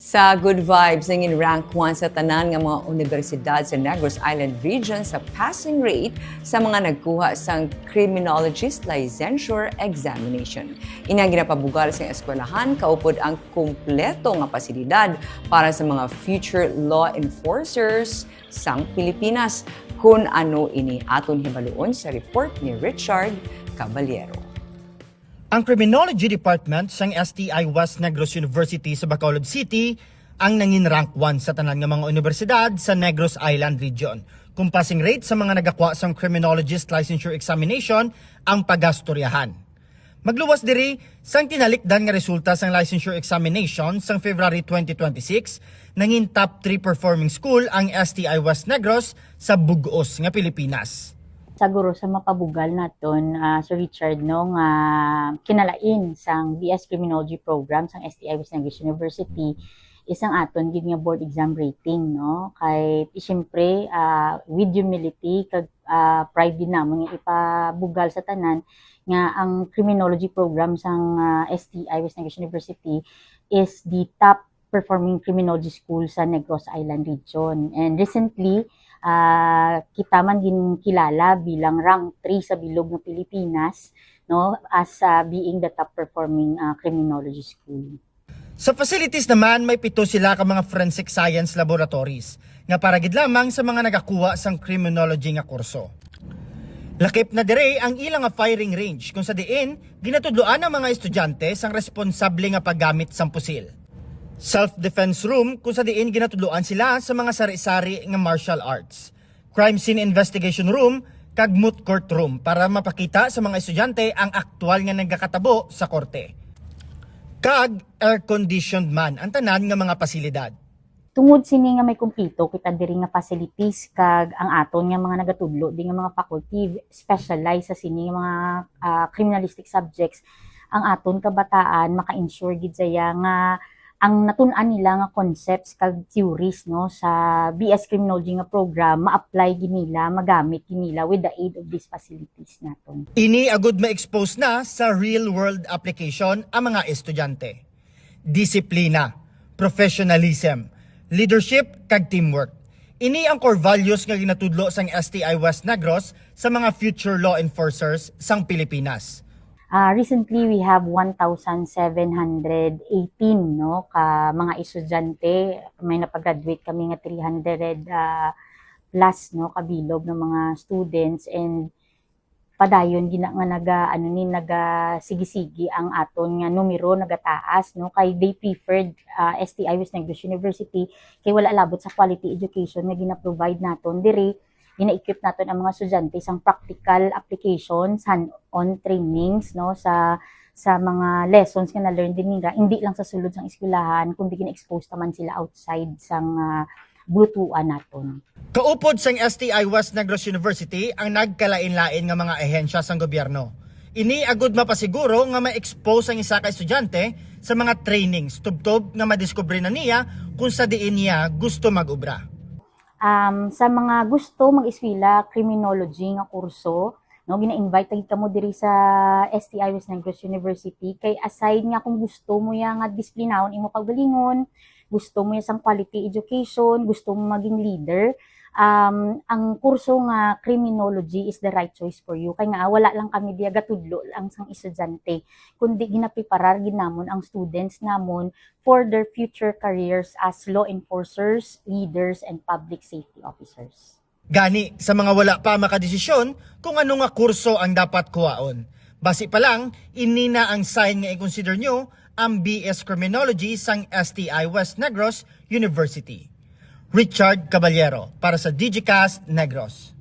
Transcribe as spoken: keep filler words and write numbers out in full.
Sa good vibes, nangin rank one sa tanan nga mga universidad sa Negros Island Region sa passing rate sa mga nagkuha sang criminologist licensure examination. Ini ang ginapabugal sa eskwelahan kaupod ang kompleto nga pasilidad para sa mga future law enforcers sang Pilipinas. Kun ano ini, aton hibaluon sa report ni Richard Caballero. Ang Criminology Department sang S T I West Negros University sa Bacolod City ang nangin rank one sa tanan nga mga universidad sa Negros Island Region, kung passing rate sa mga nagakwa sang Criminologist Licensure Examination ang pagastoryahan. Magluwas diri, sang tinalikdan nga resulta sang licensure examination sang February twenty twenty-six, nangin top three performing school ang S T I West Negros sa bug-os nga Pilipinas. Siguro sa mapabugal naton, ah, Sir Richard, no, nga kinalain sang B S Criminology program sang S T I West Negros University is ang aton gid nga board exam rating, no? Kay, siyempre, ah, with humility kag, ah, pride gid namon nga ipabugal sa tanan nga ang criminology program sang, ah, S T I West Negros University is the top performing criminology school sa Negros Island Region. And recently, ah, kita man ginkilala bilang rank three sa bilog nga Pilipinas, no, as, ah, being the top performing, ah, criminology school. Sa facilities naman, may pito sila ka mga forensic science laboratories nga para gid lamang sa mga nagakuha sang criminology nga kurso. Lakip na diri ang ila nga firing range, kung sa diin ginatudloan ang mga estudyante sang responsable nga paggamit sang pusil. Self-defense room, kung sa diin ginatudloan sila sa mga sari-sari nga martial arts. Crime scene investigation room, kag moot court room para mapakita sa mga estudyante ang aktual nga nagakatabo sa korte. Kag air-conditioned man ang tanan nga mga pasilidad. Tungod sini nga may kumpleto kita diri nga facilities, kag ang aton nga mga nagatudlo di nga mga faculty specialize sa sini nga mga, ah, criminalistic subjects, ang aton kabataan maka-ensure gid saya nga ang natun-an nila nga concepts kag theories, no, sa B S Criminology nga program, ma-apply gid nila, magamit gid nila with the aid of these facilities naton. Ini agud ma-expose na sa real-world application ang mga estudyante. Disiplina, professionalism, leadership, kag teamwork. Ini ang core values nga ginatudlo sang S T I West Negros sa mga future law enforcers sang Pilipinas. Ah, recently, we have one thousand seven hundred eighteen, no, ka mga estudyante. May napagraduate kami nga three hundred, ah, plus, no, kabilog nga mga students, and padayon gina-, nga naga-, ano ni, nagasigi-sigi ang aton nga numero, nagataas, no, kay they preferred, ah, S T I West Negros University kay wala labot sa quality education nga gina-provide naton diri. Gina-equip naton ang mga estudyante sang practical applications, hand-on trainings, no, sa, sa mga lessons nga na-learn din nila, hindi lang sa sulod sang eskwelahan, kundi gina-expose naman sila outside sang, ah, grutuan naton. Kaupod sang S T I West Negros University ang nagkalain-lain nga mga ahensya sang gobyerno. Ini agud mapasiguro nga ma-expose ang isa ka estudyante sa mga trainings, tubtob nga madiskubre na niya kung sa diin niya gusto mag-obra. Um, sa mga gusto mag-eskwela criminology nga kurso, no, gina-invite gid kamo diri sa S T I West Negros University. Kay aside nga kung gusto mo ya nga disiplinahon imo kaugalingon, gusto mo ya sang quality education, gusto mo maging leader, um, ang kurso nga criminology is the right choice for you. Kay nga wala lang kami diya gatudlo lang sang estudyante, kundi ginapreparar gid namon ang students namon for their future careers as law enforcers, leaders, and public safety officers. Gani, sa mga wala pa makadesisyon kung ano nga kurso ang dapat kuhaon, basi pa lang, ini na ang sign nga i-consider nyo ang B S Criminology sang S T I West Negros University. Richard Caballero para sa Digicast Negros.